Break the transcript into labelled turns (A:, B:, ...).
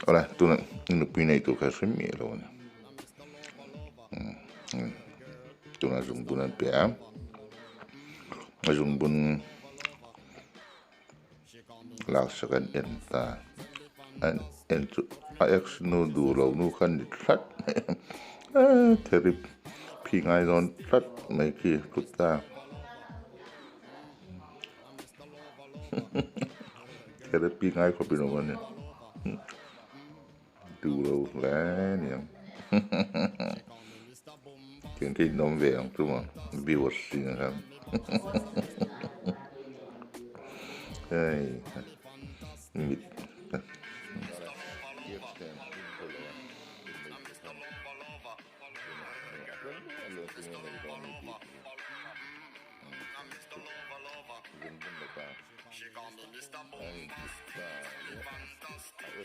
A: Awle tuna i nupui nei tur kha hre miah lo a ni. Tuna zungbun an pe a, a zungbun laksak an en ta, an en chu a ex nu duh lo nu kha ni tlat mai a, therip phi ngai dawn tlat mai khi tlut ta. Therapy ngai khawp in awm a ni. Duh lo hle a ni ang. Tiang khi in awm ve ang chu maw viewers zingah khan. Hei mit.